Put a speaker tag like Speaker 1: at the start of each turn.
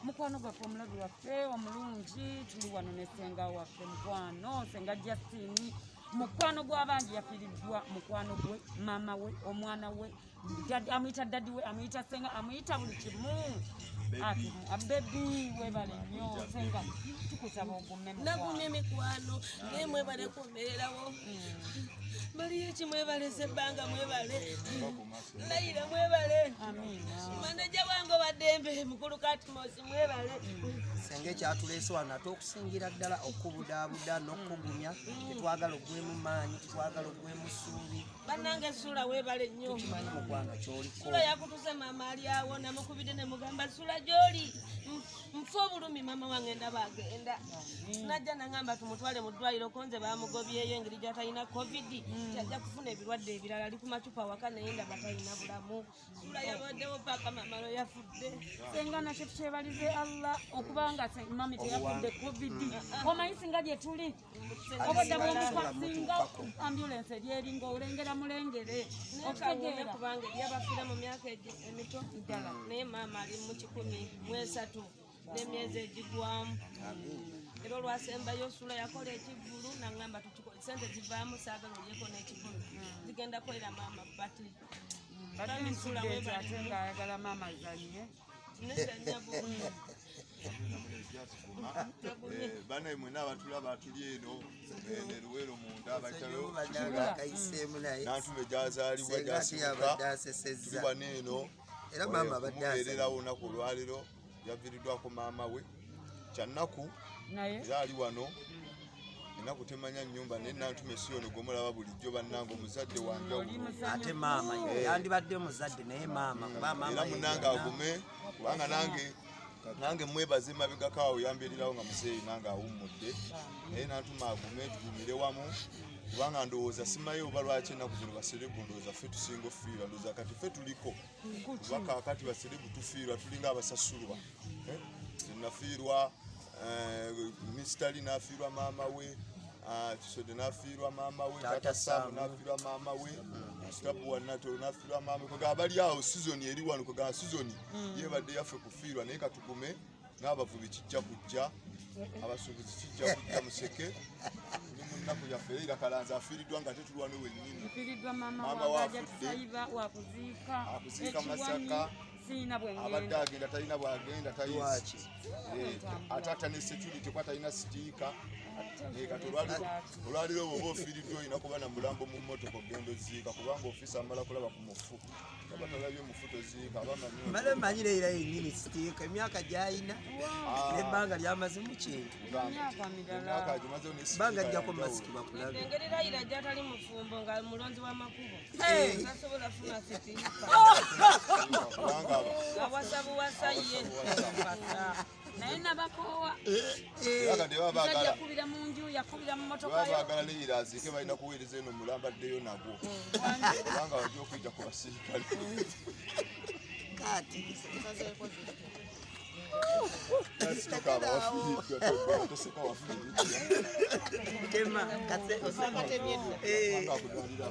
Speaker 1: Mukwano gwaffe, omulabi waffe omulungi, tuli wano ne senga waffe, mukwano Senga Justine, mukwano gw'abangi. Yafiiriddwa mukwano gwe, maama we, omwana we, amuyita daddy we, amuyita senga, amuyita buli kimu. Baby, webale nnyo senga, tukusaba ogume, mukwano.
Speaker 2: Nagumye emikwano, naye mwebale kumbeererawo. Baliyo ekimwebalesa ebbanga, mwebale. Layira, mwebale.
Speaker 1: Amiina.
Speaker 2: Maneja wange owaddembe mukulu Katimosi, mwebale.
Speaker 3: Senga, ekyatuleese wano ate okusingira ddala okubudaabuda n'okugumya, tetwagala ogwemu maanyi, tetwagala ogwemu ssuubi.
Speaker 2: Bannange, Sula, weebale nnyo.
Speaker 3: Tukimanyi mu ggwanga kyoliko.
Speaker 2: Sula yakutuse, maama ali awo, namukubidde ne mugamba, "Sula, gyoli nfa obulumi, maama wange ndaba agenda." Najja nangamba tumutwale mu ddwaliro, konze bamugobyeyo engeri gyatalina COVID, kyajja kufuna ebirwadde ebirala. Ali ku macupa waka, naye ndaba talina bulamu. Sula yabaddewo paaka maama lwe yafudde.
Speaker 1: Senga, nakyo tukyebalize Allah okubanga mami teyafudde COVID. Omanyi singa gye tuli obadde bwomufa, singa ambulance eri eri ng'olengera mulengere.
Speaker 2: Naye kawume.
Speaker 1: Okitegeera?
Speaker 2: Kubanga eri abafiira mu myaka emito, naye maama ali mu 103 n'emyezi egigwamu. Era olwasembayo Sula yakola ekivvulu naŋŋamba tukikole, sente zivaamu saagala olyeko n'ekivvulu, zigenda kolera maama party.
Speaker 1: Badde nsudde nti ate ng'ayagala maama zanye.
Speaker 2: Nedda,
Speaker 4: Banaye mwena abatulaba, tuli eno ne Luweero munda bayitayo
Speaker 3: Bannange, akayiseemu naye.
Speaker 4: Nantume gyazaalibwa.
Speaker 3: Senga ate
Speaker 4: Gyasibuka.
Speaker 3: yabadde
Speaker 4: Tuli
Speaker 3: asesezza.
Speaker 4: wano eno
Speaker 3: Era maama abadde
Speaker 4: kumubeererawo olunaku olwaleero. Yaviiriddwako maama we, kyannaku.
Speaker 1: Naye
Speaker 4: Era ali wano, ennaku temanya nnyumba, naye Nantume si ono gwemulaba bulijjo. Bannange, omuzadde
Speaker 1: oli
Speaker 4: wanjawulo.
Speaker 1: musanyufu.
Speaker 3: Ate maama yandibadde muzadde, naye maama kuba maama
Speaker 4: Era munange
Speaker 3: ye-
Speaker 4: agume, kubanga nange mwebaze emabegako awo yambeererawo nga muzeeyi nange awummudde. Naye Nantuma agume, tugumire wamu, kubanga ndowooza simanyi oba lwaki ennaku zino baserebu, ndowooza ffe tusinga ofiirwa. Ndowooza kati ffe tuliko kuba kaakati baserebu tufiirwa tulinga abasasulwa. Eh, nafiirwa Mistali, nafiirwa maama we, Kisode nafiirwa maama we,
Speaker 3: Taata
Speaker 4: Tata Saamu
Speaker 3: Sam.
Speaker 4: nafiirwa maama we, Tabu Wanatolo nafiirwa maama we. Kwegamba bali awo, season eri wano, kwegamba season yebadde yaffe kufiirwa. Naye katugume n'abavubi, kijja kujja, abasuubuzi kijja kujja, museke ni mu nnaku yaffe. Era Kalanzi afiiriddwa nga tetuli wano wennyini.
Speaker 1: Nfiiriddwa maama.
Speaker 4: Maama
Speaker 1: wange.
Speaker 4: we
Speaker 1: Ajja
Speaker 4: afudde.
Speaker 1: tusaiba wakuziika.
Speaker 4: Akuziika
Speaker 1: Ekiwanyi,
Speaker 4: Masaka.
Speaker 1: siina
Speaker 4: Abadde
Speaker 1: bwengenda.
Speaker 4: agenda, talina bwagenda.
Speaker 3: Lwaki?
Speaker 4: Ate ata ne security kuba talina sitiika. Kati olwaliro bwoba ofiiriddwa olina kuba na mulambo mu mmotoka ogenda oziika, kubanga ofiisa amala kulaba ku mufu. Aba talabye mufu toziika, aba amanyi.
Speaker 3: Mbadde manyire era yennyini sitiika, emyaka gy'ayina n'ebbanga lyamaze mu kintu.
Speaker 1: Emyaka mirala.
Speaker 4: Emyaka agimazeho ne sitiika
Speaker 3: Bbanga ajjako
Speaker 4: yanjawulo.
Speaker 3: masiki bakulabe.
Speaker 2: Engeri Rayira gyatali mufumbo nga mulonzi w'amakubo, tasobola funa sitiika.
Speaker 4: Kubanga
Speaker 2: Awasa buwasa ye.
Speaker 1: Naye nabakoowa.
Speaker 4: Era kati baba
Speaker 1: Musajja
Speaker 4: baagala
Speaker 1: yakubira mu nju, yakubira mu motoka
Speaker 4: baba
Speaker 1: yo.
Speaker 4: baagala Leira aziike, balina kuweereza eno omulambo addeyo nagwo, kubanga bajja okuyita ku basirikale.
Speaker 3: Kati
Speaker 4: Nasituka abawafiiriddwa, toseka, wafiiriddwa.
Speaker 3: Tema kase.
Speaker 4: Kubanga akudwalira.